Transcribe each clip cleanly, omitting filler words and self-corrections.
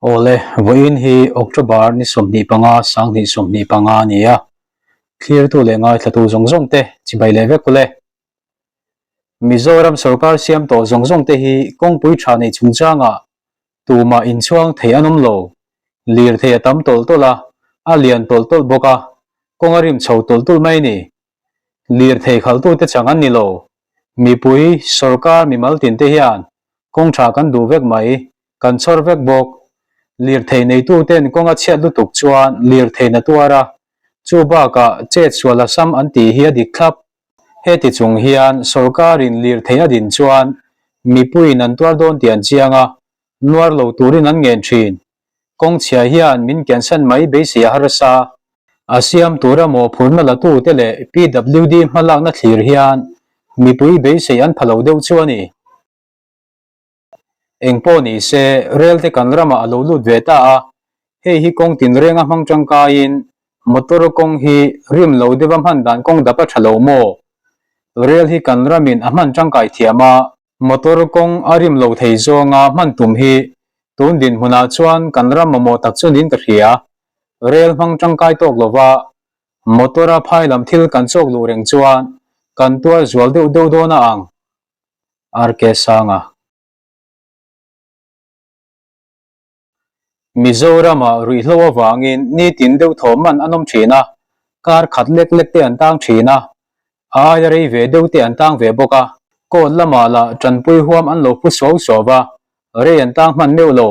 Awle, vawiin hi October ni 25, 2025 a ni a. Thlirtu leh ngaithlatu zawng zawng te chibai leh vek ule. Mizoram sorkar siam tawh zawng zawng te hi kawngpui tha nei chungchangah tumah inchhuang thei an awm lo. Lirthei a tam tawlh tawlh a, a lian tawlh tawlh bawk a, kawng a rim chho tulh tulh mai a ni. Lirthei khalhtute chang an ni lo. Mipui, sorkar mimal tinte hian kawng tha kan duh vek mai, kan chhawr vek bawk. Lirthei neituten kawng a chhiat lutuk chuan lirthei na tuar a, chu bakah chet sual a sam an tih hi a dik thlap. Heti chung hian sorkarin lirthei a din chuan mipuiin an tuar dawn tih an chiang a, nuar lo turin an ngen thin. Kawng chhia hian min kiansan mai beisei a harsa. A siam tura mawhphurhna latute leh PWD hmalakna thlir hian mipui beisei an pha lo deuh chu a ni. Eng pawh ni se, rel te kan ramah a lo lut ve ta a, hei hi kawng tinrenga hmang tangkaiin motor kawng hi rim lo deuha hman dan kawng dap a tha lo maw? Rel hi kan ramin a hman tangkai thiam a, motor kawng a rim lo thei zawnga hman tum hi tun dinhmunah chuan kan ram mamawh tak chu niin ka hria. Rel hmang tangkai tawk lova motor-a phai lam thil kan chawk luh reng chuan kan tuar zual deuh deuh dawn a ang. RK Sanga. Mizoramah ruihhlo avangin nitin deuh thaw man an awm thin a, kar khat lek lek te an tang thin a, a aia rei ve deuh te an tang ve bawk a. Court lamah lah tanpui huam an lo phu suau suau va, rei an tang hman meuh lo.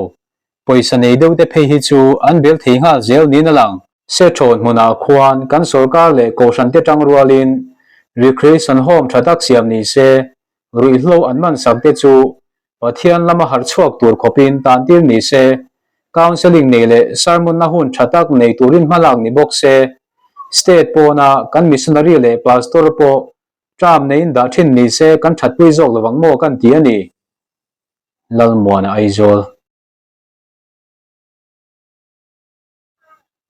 Pawisa nei deuh te phei hi chu an bel thei nghal zel niin a lang. Sethawn hmunah khuan kan sorkar leh kohhran te tang rualin recreation home tha tak siam ni se, ruihhlo an man sak te chu Pathian lama harh chhuak tur khawpin tan tir ni se, counselling nei leh sermon-na hun tha tak nei turin hmalak ni bawk se, state pawna kan missionary leh pastor pawh term neiin dah thin ni se kan thatpui zawk lovang maw kan ti a ni. Lalmuana Aizawl.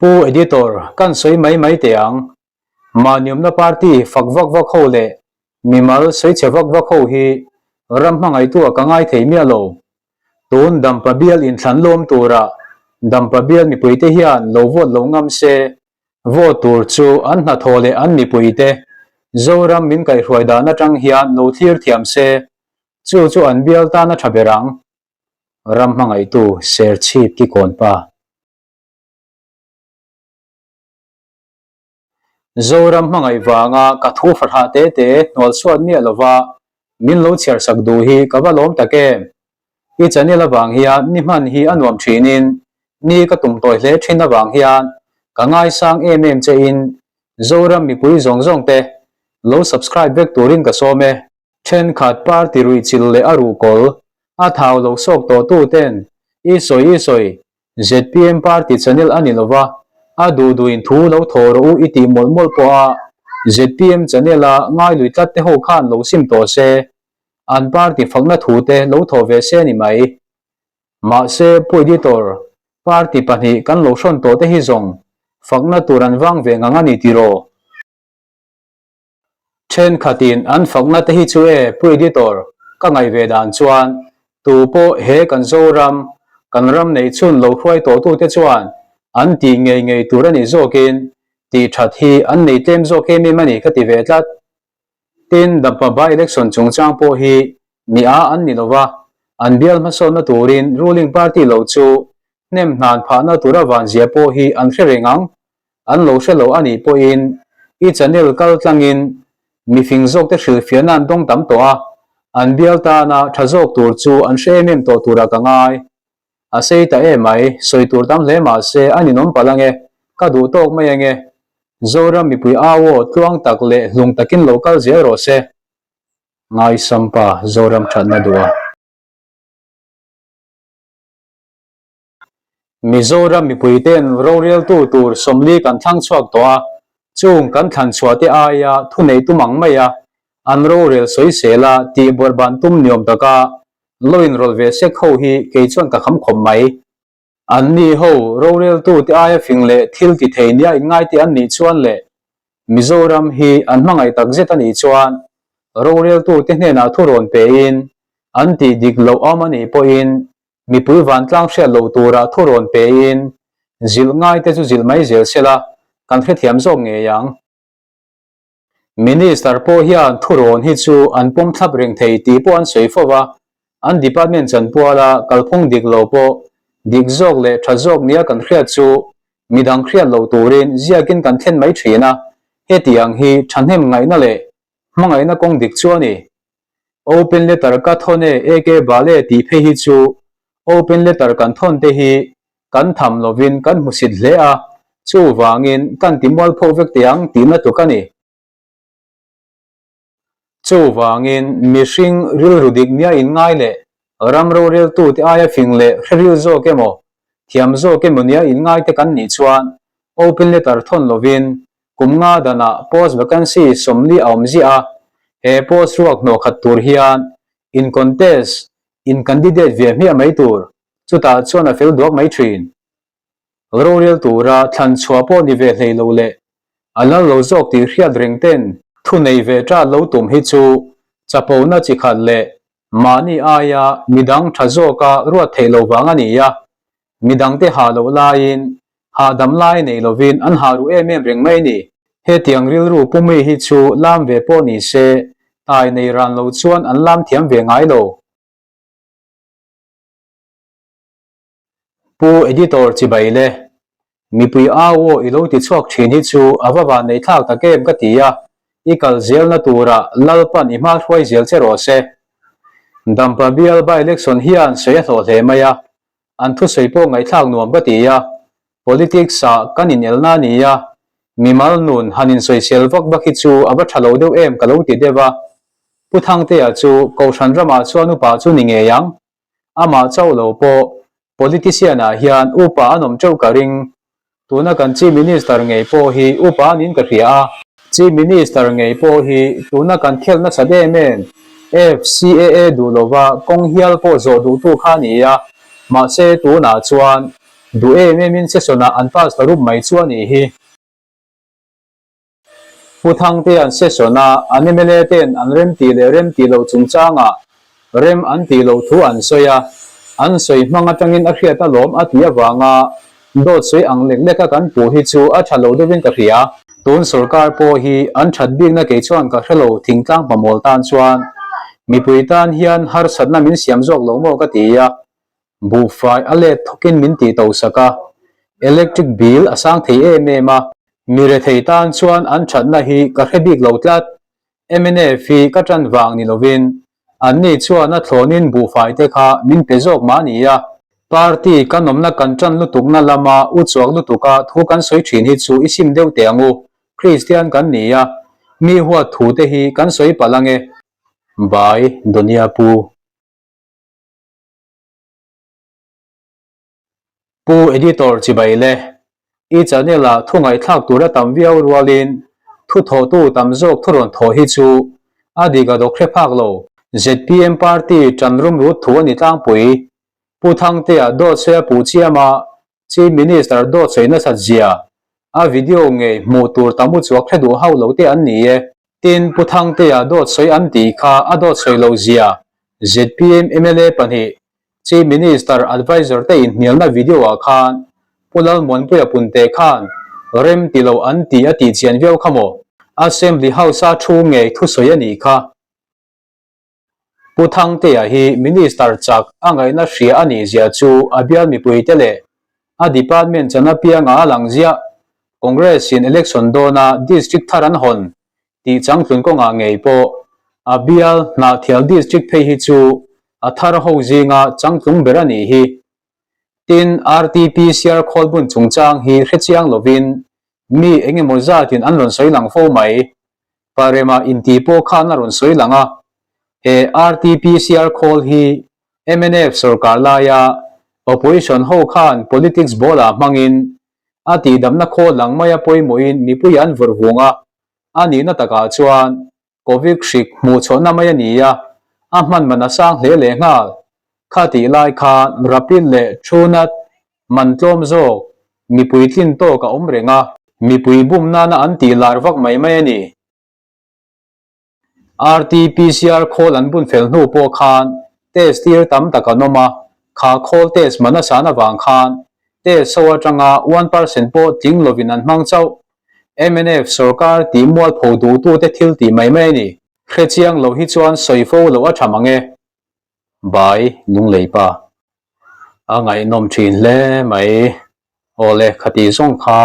Pu Editor, kan sawi mai mai teh ang. Mahniawmna party fak vak vak ho leh mimal sawi chhe vak vak ho hi ram hmangaihtu ah ka ngai thei miah lo. Tun Dampa bial inthlan lawm turah Dampa bial mipuite hian lo vote lo ngam se, vote tur chu an hnathawh leh an mipuite Zoram min kaihhruai dan atang hian lo thlir thiam se, chu chu an bial tan a tha ber ang. Ram hmangaihtu Serchhip Kikawnpa. Zoram hmangaih vanga ka thu fahrah te te hnual chhuat miah lova min lo chhiar sak duh hi ka va lawm tak em. I channel avang hian ni hman hi a nuam thinin ni ka tum tawi hle thin avang hian ka ngaisang em em che in Zoram mipui zawng zawng te lo subscribe vek turin ka sawm e. Thenkhat party ruihchilh leh a ruhkawl a thau lo sawk tawh tu ten i sawi i sawi ZPM party channel a ni lova, a duh duhin thu lo thaw rawh u i tih mawlh mawlh pawh a, ZPM channel a ngailui tlat te ho khan lo sim tawh se, an party fakna thu te lo thaw ve se a ni mai. Mahse, Pu Editor, party pahnih kan lo hrawn tawh te hi zawng fakna tur an vang ve ngang a ni tiraw? Thenkhatin an fakna te hi chu e Pu Editor, ka ngaih ve dan chuan tu pawh he kan Zoram, kan ram neih chhun lo hruai tawhtute chuan an tih ngei ngei tur a nih zawkin tih that hi an nei tlem zawk em em a ni ka ti ve tlat. Tin, Dampa by election chungchang pawh hi mi a an ni lova, an bial hmasawnna turin ruling party lo chu hnem hnan phahna tura vanzia pawh hi an hre reng ang. An lo hre lo a nih pawhin i channel kal tlangin mifing zawkte hrilhfiahna an dawng tam tawh a, an bial tana tha zawk tur chu an hre em em tawh turah ka ngai. A sei ta em mai, sawi tur tam hle mah se a ninawm palh ange, ka duh tawk mai ange. Zoram mipui au aw tluang tak leh hlung takin lo kal zel rawh se. Ngaisampa Zoram thatna duh a. Mizoram mipuite'n roreltu tur 40 kan thlang chhuak tawh a, chung kan thlan chhuah te aia thunei tum ang mai a, an rorel sawisel a tih bawrhban tum niawm taka lo inrawlh ve sek ho hi kei chuan ka kham khawp mai. Anni ho roreltu te aia fing leh thil ti thei nia inngai te an nih chuan leh Mizoram hi an hmangaih tak zet a nih chuan roreltu te hnenah thu rawn pein an tih dik loh awm a nih pawhin. Mipui vantlang hriat loh tura thu rawn pein zilh ngaite chu zilh mai zel sela kan hrethiam zawk ngei ang. Minister pawh hian thurawn hi chu an pawm thlap reng thei tih pawh an sawi fo va, an department chanpuala kalphung dik lo pawh dik zawk leh tha zawk nia kan hriat chu midang hriat loh turin ziakin kan thlen mai thin a, hetiang hi thahnem ngaihna leh hmangaihna kawng dik chu a ni. Open letter ka thawn e AK Bale tih phei hi chu open letter kan thawn te hi kan tham lovin kan hmusit hle a, chuvangin kan ti mualpho vek teh ang tihna tluk a ni. Chuvangin mihring rilru dik nia inngai leh ram roreltute aia fing leh hreril zawk emaw, thiam zawk emaw nia inngaite kan nih chuan open letter thawn lovin kum nga danah post vacancy 40 a awm ziah a, he post ruak hnawh khat tur hian in contest, in candidate ve hmiah mai tur Chutah chuan a fel duak mai thin. Rorel tura thlan chhuah pawh ni ve hlei lo leh a lal lo zawk tih hriat reng ten thu nei ve ṭat lo tum hi chu chapona chi khat leh mahni aia midang ṭha zawka ruat theih lo vang a ni a, midangte hah loh laiin hahdam lai nei lovin an hah ruh em em reng mai ni. Hetiang rilru pumi hi chu lam ve pawh ni se tai nei ran lo chuan an lam thiam ve ngai lo. Pu Editor chibai le, mipui au aw i lo ti chhuak thin hi chu a va van nei thlak tak em ka ti a, i kal zelna turah Lalpan i hma hruai zel che rawh se. Dampa bial by election hian sawi a hlawh hle mai a, an thusawi pawh ngaihthlak nuam ka ti a, politics ah kan inelna a ni a, mimal nun han insawisel vak vak hi chu a va tha lo deuh em ka lo ti deuh a. Pu Thangtea chu Kohhran ramah chuan upa chu ni ngei ang. Amah chauh lo pawh politician ah hian upa an awm teuh ka ring. Tuna kan Chief Minister ngei pawh hi upa a niin ka hria a. Chief Minister ngei pawh hi tuna kan khelh nasat em em FCAA duh lova kawng hial pawh zawh duhtu kha a ni a, mahse tunah chuan duh em emin session ah an pass ta rup mai chu a nih hi. Pu Thangtea'n session-a an mla te'n an remtih leh remtih loh chungchangah rem an tih loh thu an sawi a, an sawi hmang atangin a hriat alawm a tih avanga dawt sawi ang lek leka kan puh hi chu a tha lo deuhin ka hria. Tun sorkar pawh hi an that bikna kei chuan ka hre lo thingtlang hmamawl tan chuan mipui tan hian harsatna min siam zawk lo maw ka ti a, Buhfai a let thawkin min tih to sak a, electric bill a sang thei em em a, mi rethei tan chuan an thatna hi ka hre bik lo tlat. Mnf hi ka tan vang ni lovin anni chuan a thlawnin buhfai te kha min pe zawk mah ni a. Party kan awmna kan tan lutukna lama u chuak lutuka thu kan sawi thin hi chu i sim deuh teh ang u, Kristian kan ni a, mi huat thu te hi kan sawi palh ange. By Donia Pu. Pu Editor chibai le, i channel ah thu ngaihthlak tur a tam viau rualin thu thawhtu tam zawk thu rawn thawh hi chu a dik a dawk hre phak lo. Zpm party tan rum rut thu a ni tlangpui. Pu Thangtea dawt sawi a puh chiam a, Chief Minister dawt sawi nasat zia a video ngei hmuh tur tam u chuak hre duh hauh lo te an ni e. Tin, Pu Thangtea dawt sawi an tih kha a dawt sawi loh zia Zpm mla pahnih Chief Minister Adviser te inhnialna video ah khan Pu Lalmuanpuia Punte khan rem ti lo an ti a tih chian viau kha maw? Assembly House a thu ngei thusawi a nih kha. Pu Thangtea hi Minister chak a ngaihna hria a nih zia chu a bial mipuite leh a department chan apiangah a lang ziah. Congress in election dawna district thar an hawn tih changtlun kawngah ngei pawh a bial Hnahthial District phei hi chu a thar ho zinga changtlung ber a nih hi. Tin, RTPCR khawlbun chungchang hi hrechiang lovin mi eng emaw zatin an rawn sawi lang fo mai. Parema inti pawh khan a rawn sawi lang a, he RTPCR khawl hi mnf sorkar laia opposition ho khan politics ball ah hmangin a tihdamna khawl lang maia pawimawhin mipui an vawrh vung a, a nihna takah chuan Covid hrik hmuh chhuahna mai a ni a, a hman man a sang hle leh nghal. Kha tih lai khan Rapid leh Truenat man tlawm zawk mipui tlin tawk a awm reng a, mipui bum nana an tih lar vak mai mai a ni. RT-PCR khawl an bun fel hnu pawh khan test tir tam tak an awm a, Kha khawl test man a san avang khan test ho atanga 1% pawh tling lovin an hmang chauh. Mnf sorkar tih mualpho duhtute thil tih mai mai a ni. Hrechiang lo hi chuan sawi fo loh a tha mang e. Bai Lunglei pa. A ngaihnawm thin hle mai. Awle, khati zawng kha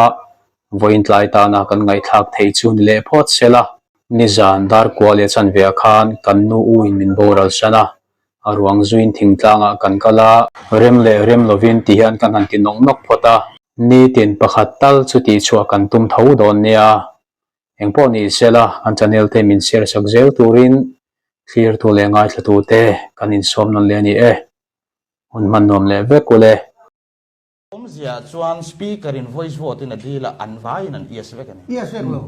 vawiin tlai tana kan ngaihthlak theih chu ni leh phawt se la. Nizan darkua leh chanveah khan kan nu u in min boral san a, a ruang zuin thingtlangah kan kal a, rem leh rem lovin ti hian kan han ti nawk nawk phawt a. Nitin pakhat tal chu tihchhuah kan tum tho dawn nia. Engpawh ni se la, kan channel te min share sak zel turin thlirtu leh ngaithlatu te kan insawm nawn leh a ni e. Hun hman nuam leh vek ule. Awmzia chuan Speaker in voice vote in a dil a, an vaiin an yes vek a ni. Yes vek lo.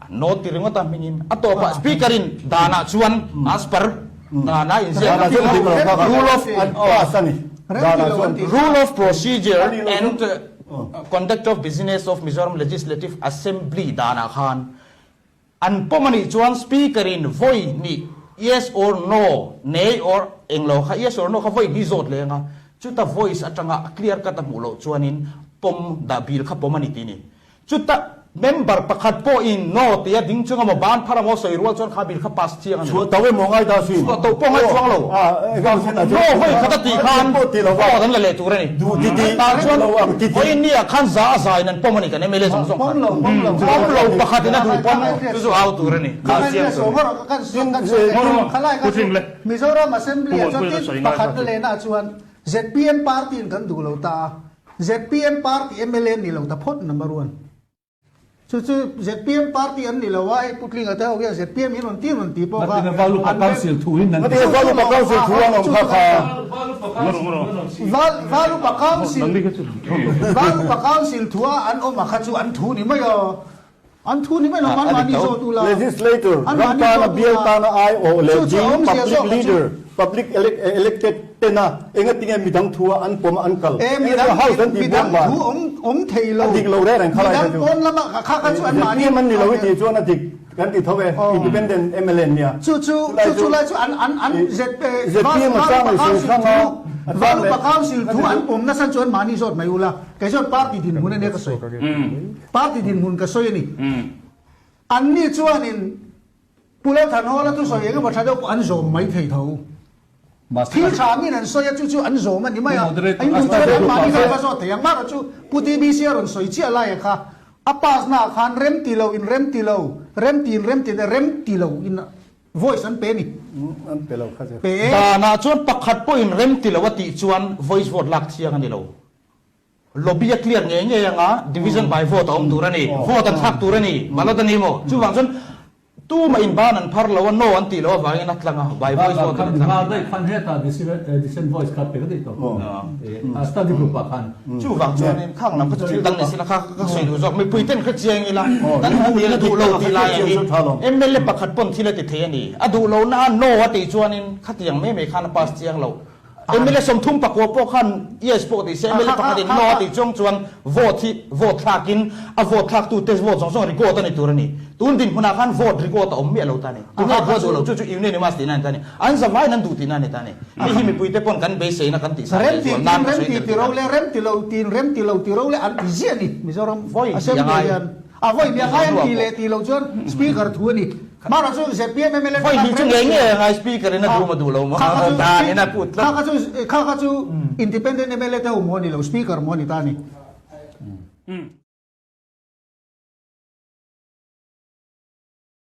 An no ti ringawt a hmingin. A tawpah Speaker in danah chuan as per danah inziak a rule of rule of procedure and conduct of business of Mizoram Legislative Assembly danah khan An pawm a nih chuan Speaker in vawi hnih yes or no, nay or englo kha yes or no kha vawi hnih zawt leh anga chuta voice atanga a clear cut a hmuh loh chuanin pawm dah bill kha pawm a ni tih a ni. Chuta member pakhat pawhin no tia ding chunga maw ban phar amaw sawi rual chuan kha bill kha pass chiang a ni lo. Chhuah tauh emaw ngai ta sin. Chhuah tauh pawh ngai chuang lo. No vawi khat a tih khan vote an la leh tur a ni. Tah chuan vawiin ni ah khan za a za in an pawm a ni kan mla zawng zawng khan. Pawm lo pakhat in a duh pawn chu chu au tur a ni. Kha chiang tur a ni. Mizoram Assembly ah chuan tin pakhat na lehna ah chuan zpm party in kan duh lo ta a, zpm party mla ni lo ta phawt number one. Chu chu zpm party an ni lo a, hei Pu Tlinga te ho hian zpm in rawn ti rawn ti pawh kha Ngatinge Valupa Council thu in an ti. Ngatinge Valupa Council thu an awm kha kha. Valupa Council Valupa Council thu a an awm a kha chu an thu ni mai aw. An thu ni mai lo an mahni zawt ula. Legislator ram tana bial tana aiawh leh ding public leader public elected tena engatinge midang thu a an pawm a an kal engemaw house an tih buak van thu awm thei lo a dik lo reng reng khalai kha chu pawn lama kha kha chu an mahni ZPM an ni lo i tih chuan a dik kan ti tho e independent mla an nia chu chu chu chu lai chu an an an ZPM a sang i sawi hrang a Valupa council thu an pawm nasa chu an mahni zawt mai ula kei chuan party dinhmun ania ka sawi party dinhmun ka sawi ani anni chuanin Pu Lalthanhawla chu sawi eng emaw tha deuh pawh an zawm mai thei tho. Thil tha angin an sawi a, chu chu an zawm a ni mai a. A induh chuan anmahni kha va zawt thei ang. Mahrawh chu Pu TBC a rawn sawi chiah laia kha a pass naah khan rem ti lo in rem ti lo, rem ti in rem ti in rem ti lo in voice an pe a ni. An pe lo kha chu. Pe e. Danah chuan pakhat pawhin rem ti lo a tih chuan voice vote lak thiang a ni lo. Lobby a clear ngei ngei anga division by vote a awm tur a ni, vote an thlak tur a ni, malot a ni maw? Chuvang chuan tumah in ban an phar lo a, no an tih loh avangin a tlang a, by voice vote an tlang a. Chuvang chuanin khang lam kha chu thil dang ni sela kha ka sawi duh zawk, mipui ten hre chiang ila kan duh leh duh lo tih lai ang hi mla pakhat pawn thil a ti thei a ni, a duh lohna a no a tih chuanin khatiang mai mai khan a pass chiang lo. Mla 34 pawh khan yes pawh ti se, mla pakhatin no a tih chuang chuan vote hi vote thlakin a vote thlaktute vote zawng zawng record a ni tur a ni. Tun dinhmunah khan vote record a awm miah lo ta a ni. Tunge duh a duh lo chu chu unanimous tihna a ni ta a ni. An zavaiin an duh tihna a ni ta a ni. Hei hi mipuite pawn kan beiseina kan tih sa leh zual nan ka sawi tel tih a ni. Rem ti lo tin rem ti lo ti ro leh an ti ziah a ni Mizoram Assembly hian. A vawi hnih a ngai an tih leh tih loh chuan Speaker thu a ni. Mahrawh chu zpm mla Vawi hnih chu ngei ngei a ngai Speaker in a duh maw duh lo maw dan in a put tlat. Kha kha chu kha kha chu Independent mla te ho maw a ni lo Speaker maw a ni ta a ni.